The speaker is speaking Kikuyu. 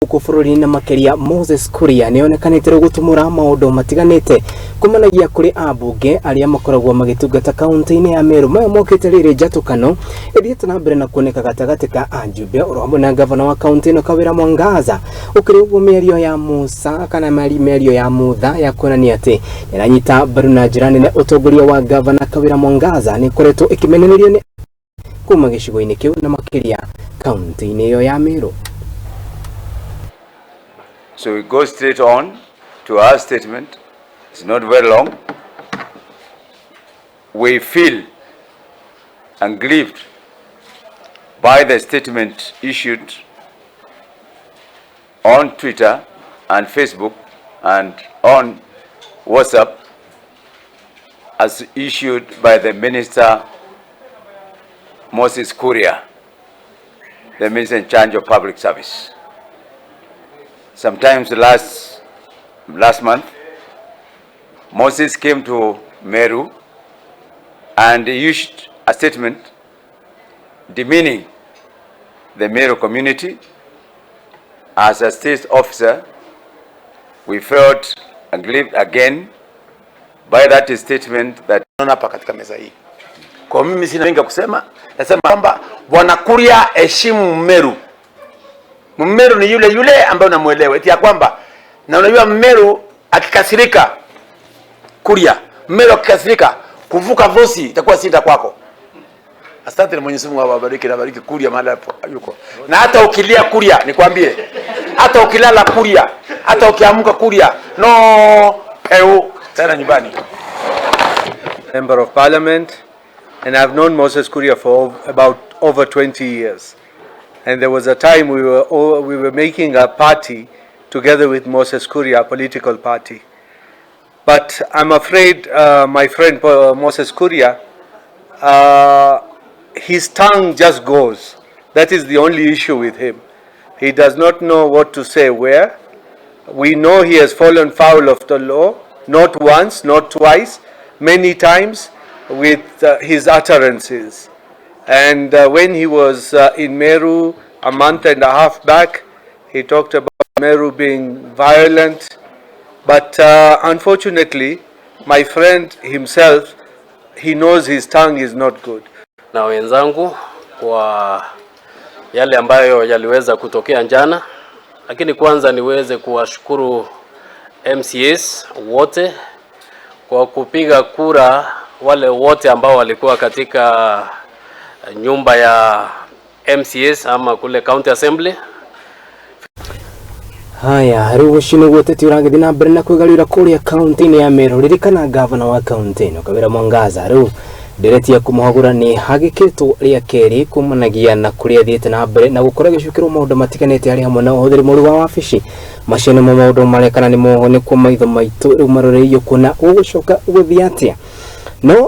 Gũkũ bũrũri-inĩ na makĩria Moses Kuria nĩ onekanĩte rĩu gũtumũra maũndũ matiganĩte kumanagia kũrĩ ambunge arĩa makoragwo magĩtungata kaunti-inĩ ya Meru. Maya mokĩte rĩrĩ njatũkano ĩthiĩte na mbere na kuoneka gatagatĩ ka ajumbe oro hamwe na gavana wa kaunti ĩno Kawĩra Mwangaza. Gũkĩrĩ ũguo mĩario ya Musa kana mĩario ya Mutha ya kuonania atĩ nĩaranyita mbaru na njĩra nene ũtongoria wa gavana Kawĩra Mwangaza nĩ ĩkoretwo ĩkĩmenererio nĩ kuma gĩcigo-inĩ kĩu na makĩria kaunti-inĩ ĩyo ya Meru. So we go straight on to our statement. It's not very long. We feel aggrieved by the statement issued on Twitter and Facebook and on WhatsApp as issued by the Minister Moses Kuria, the Minister in charge of public service. Sometimes last month, Moses came to Meru and issued a statement demeaning the Meru community. As a state officer, we felt aggrieved again by that statement that Naona hapa katika meza hii. Kwa mimi sina mengi ya kusema, nasema kwamba Bwana Kuria, heshimu Mmeru. Mmeru ni yule yule ambaye unamuelewa, eti ya kwamba na unajua Mmeru akikasirika, Kuria, Mmeru akikasirika kuvuka vosi itakuwa sita kwako. Asante na Mwenyezi Mungu awabariki na bariki Kuria mahali hapo yuko. Na hata ukilia Kuria, nikwambie, hata ukilala Kuria, hata ukiamka Kuria, no peu tena nyumbani. Member of Parliament, and I've known Moses Kuria for about over 20 years. And there was a time we were making a party together with Moses Kuria, a political party. But I'm afraid my friend Moses Kuria, his tongue just goes. That is the only issue with him. He does not know what to say where. We know he has fallen foul of the law, not once, not twice, many times with his utterances. And when he was in Meru a month and a half back, he talked about Meru being violent. But unfortunately, my friend himself, he knows his tongue is not good. Na wenzangu kwa yale ambayo yaliweza kutokea jana, lakini kwanza niweze kuwashukuru MCAs wote kwa kupiga kura, wale wote ambao walikuwa katika nyumba ya MCAs ama kule County Assembly. Haya, rĩu ũcio nĩguo ũteti ũragĩthiĩ na mbere na kwĩgarũra kũrĩa kaunti-inĩ ya Meru. Ririkana gavana wa kaunti ĩno Kawĩra Mwangaza rĩu ndereti ya kũmũhagũra nĩ hagĩkĩtwo rĩa kerĩ kumanagia na kũrĩa athiĩte na mbere na gũkorwo agĩcukĩrwo maũndũ matiganĩte harĩ hamwe na ũhũthĩri mũru wa wabici. Macio nĩmo maũndũ marĩa kana nĩmo nĩkuo maitho maitũ rĩu maroreirio kuona gũgũcoka gũthiĩ atĩa no.